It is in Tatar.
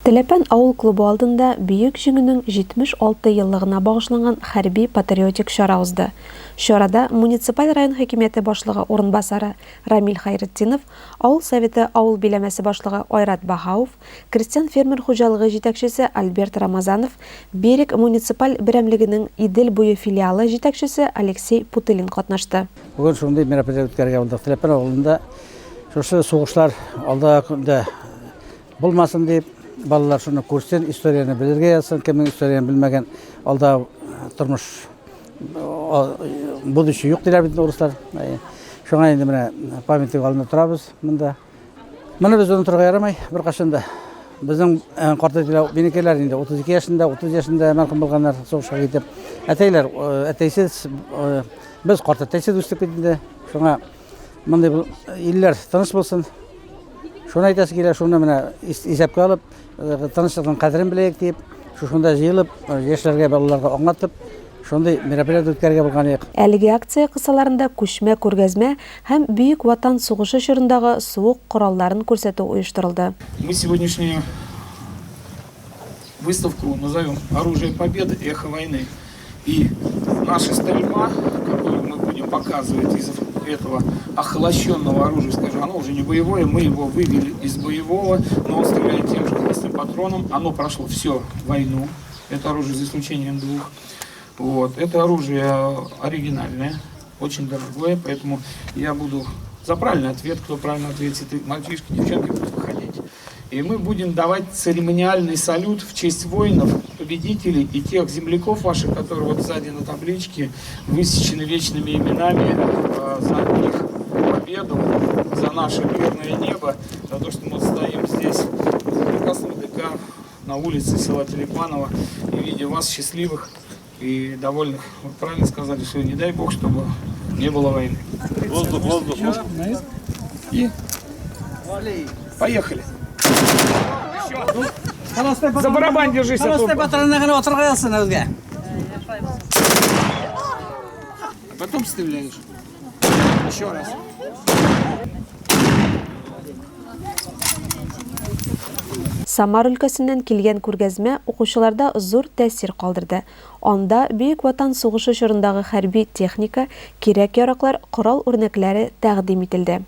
Теләпән авыл клубы алдында Бөек Җиңүнең 76 еллыгына багышланган хәрби-патриотик чара узды. Чарада муниципаль район хакимияте башлыгы урынбасары Рамил Хәйретдинов, авыл Советы авыл биләмәсе башлыгы Айрат Баһауов, крестьян-фермер хуҗалыгы җитәкчесе Альберт Рамазанов, Берег муниципаль берәмлегенең Идел буе филиалы җитәкчесе Алексей Путылин катнашты. Бүген шундый мероприятие үткәрергә булдык. Теләпән авылында шушы сугышлар алдагы көндә булмасын дип, балалар шуны күрсен, историяне белергә язсын, кемнең историяне белмәгән, алда тормыш будущее юк диләр бит урыслар. Шуңа инде менә памятник алдында торабыз монда. Моны без онытырга ярамый беркайчан да. Безнең карт әтиләр, минекеләр инде 32 яшендә, 30 яшендә мәрхүм булганнар сугышка китеп. Әтәйләр, әтәйсез, без карт әтәйсез үстек бит инде. Шуңа Мондый илләр тыныч булсын. Шуны әйтәсе килә, шуны менә исәпкә алып, тынычлыкның кадерен беләйек диеп, шушында җыелып, яшьләргә, балаларга аңлатып, шундый мероприятие үткәрергә булган идек. Әлеге акция кысаларында күчмә күргәзмә һәм Бөек Ватан сугышы чорындагы суык коралларын күрсәтү оештырылды. Мы сегодняшнюю выставку назовем «Оружие Победы. Эхо войны». И наша стрельба, которую мы будем показывать из этого охолощенного оружия, скажем, оно уже не боевое, мы его вывели из боевого, но он стреляет тем же холостым патроном, оно прошло все войну, это оружие за исключением двух. Вот. Это оружие оригинальное, очень дорогое, поэтому я буду за правильный ответ, кто правильно ответит, и мальчишки, девчонки будут выходить. И мы будем давать церемониальный салют в честь воинов, победителей и тех земляков ваших, которые вот сзади на табличке высечены вечными именами за их победу, за наше мирное небо, за то, что мы стоим здесь, в прекрасном ДК, на улице села Телепанова, и видя вас счастливых и довольных. Вы правильно сказали, что не дай бог, чтобы не было войны. Воздух, воздух. И поехали. За барабан держись. Холостой патронына гына атырга язсын үзгә. Потом стреляешь. Еще раз. Самар өлкәсеннән килгән күргәзмә укучыларда зур тәэсир калдырды. Анда Бөек Ватан сугышы чорындагы хәрби техника, кирәк-яраклар, корал үрнәкләре тәкъдим ителде.